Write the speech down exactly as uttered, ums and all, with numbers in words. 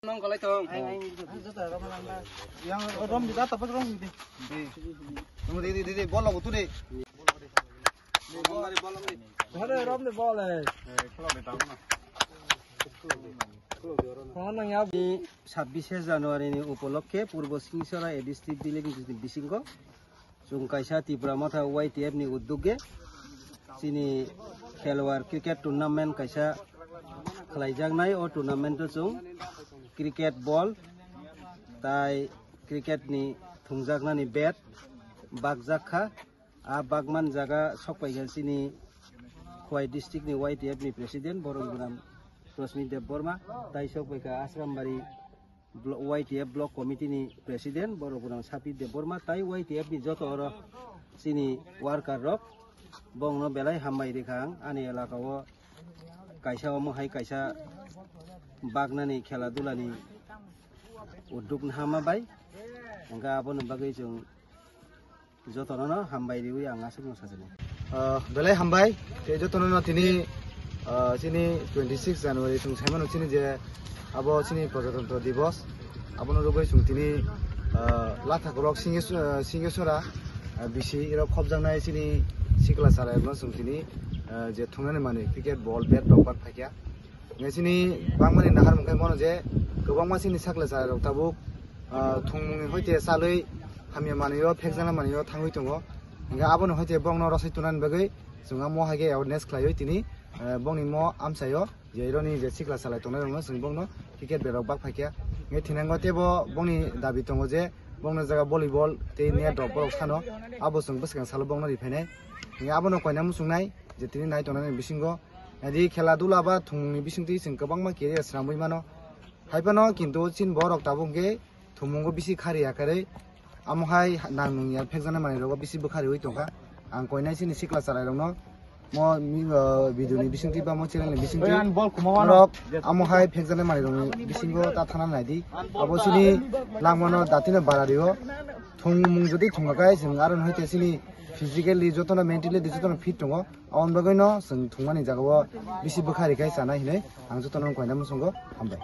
Nong kalai tong. Yang rom di data pak rom di. Di. Tunggu di di di di bol lagu tu di. Dhare rom di bol eh. Kholo di tang na. Kholo di oro na. Kholo nang ya. Di sabbish January ni upolokkhe Purbo Singsora A D C Village ni bisingo chwng kaisa Tipra Motha Y T F ni uddog ge chini khelwar cricket tournament kaisa khlaijaknai. O tournament o chwng cricket ball tai cricket ni thungjaknani bat bakjak kha. A bagman jaga sokpaikha chini Khowai district ni Y T F ni president Borom Gunam Rosmi Debbarma, tai sokpaikha Asrambari blo-, Y T F block committee ni president Borom Gunam Sapi Debbarma, tai Y T F ni joto oro chini worker rok bongno belai hambai rikha ang ani elaka o kaisa omo hai kaisa bagnani khela dulani uddog hama bai hwnkha aboni bagwi chwng jotono no hambai riwi ang aswkno sajani. Ah, belai hambai. Tei jotono no tini, ah, chini twenty six January chwng saimano chini je abo chini Prajatantro Divos. Abono rwgwi chwng tini, ah, Lathakolok Singes-, ah, Singeswra, ah, bisi iro khopjaknai chini sikla chwrairokno chwng tini, ah, je thungnani manwi cricket ball bat rok bat phaikha. Nge chini bangmani nahar mungkhe bono je kwbangma chini sakla chwrairok tabuk, ah, thwngmungni hoite chalwi hamya manwio phekjakna manwio thangwi tongo. Hingkhe abono hoite bongno rosai tonani bagwi chwng amo hai khe awareness khlaiwi tini, ah, bongni mo amchaio je ironi je sikla salai tongnai rokno chwng bongno cricket bat rok bak phaikha. Hingkhe thinango teibo bongni dabi tongo je bongno jaga volleyball tei net rok borok sano abo chwng bwskang salo bongno riphainai. Hingkhe abono koina muchungnai je tini nai tongnani bisingo Adi khela dula ba thwngmungni bisingtwi chwng kwbangma career swnamwi mano. Hai phano kintu chini borok tabuk hwnkhe thwngmungo bisi khari ya kwrwi. Amo hai nang nung ya phekjaknai manwi rogo bisi bwkhariwi tongkha. Ang koinai chini sikla chwrairokno mo mi-, ah, video ni bisingtwi ba mo channel ni bisingtwi borok amo hai phekjaknai manwi rokni bisingo ta thana naidi. Abo chini langmano datino bara rio. Thwngmung jodi thwngkha khe chwng aro hai khe chini physically jotono mentally jotono fit tongo. Aboni bagwino chwng thwngmani jagao bisi bwkha rikhai chanai hinwi ang jotono koina muchungo hambai.